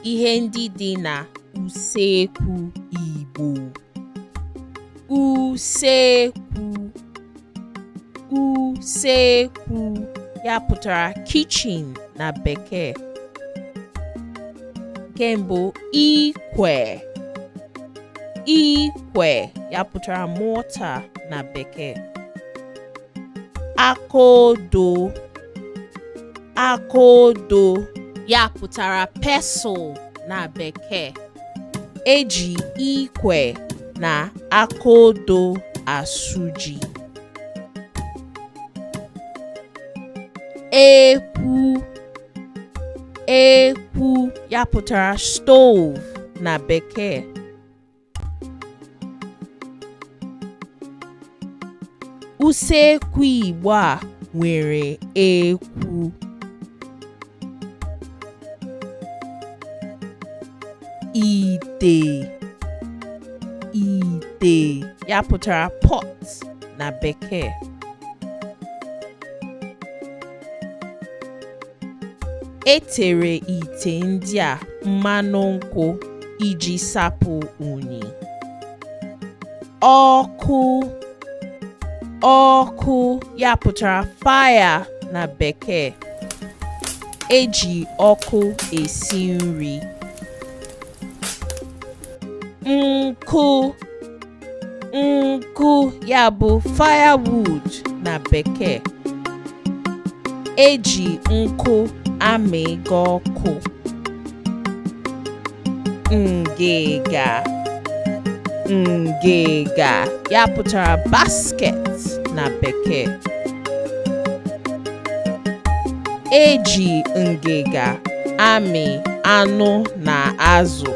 Ihe ndị dị na usekwu Igbo. Usekwu, usekwu ya pụtara kitchen na bekee. Nke mbụ, ikwe. Ikwe ya pụtara mortar na bekee. Akodo, akodo ya pụtara pestle na bekee. Eji ikwe na akodo asụ ji. Ekwu, ekwu ya pụtara stove na bekee. Usekwu Igbo a nwere ekwu. Ite, ite ya pụtara pot na bekee. E tere ite ndị a mmanụ nkwụ iji sapụ unyi. Ọkụ, ọkụ ya pụtara fire na bekee. Eji ọkụ esi nri. Nkụ, nkụ ya bụ firewood na bekee. Eji nkụ amịga ọkụ. Ngịga, ngịga ya pụtara basket na bekee. Eji ngịga amị anụ na azụ.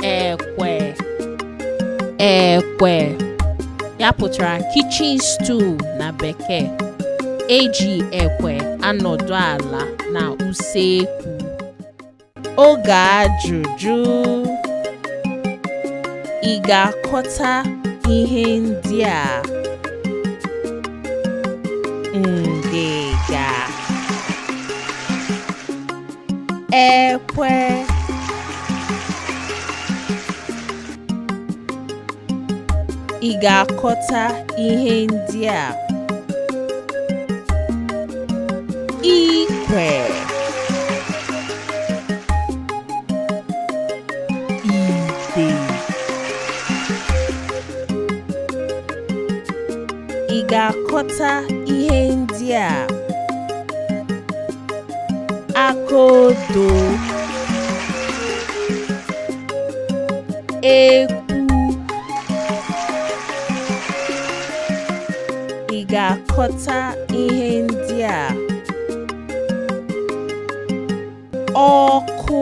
Ekwe, ekwe ya pụtara kitchen stool na bekee. Eji ekwe anọdụ ala na usekwu. Oge ajụjụ. Ị ga-akọta ihe ndị a? Ngịga, ekwe, Ị ga-akọta ihe ndị a? Ikwe, ite. Ị ga-akọta ihe ndị a? Akodo, ekwu. Ị ga-akọta ihe ndị a? Ọkụ.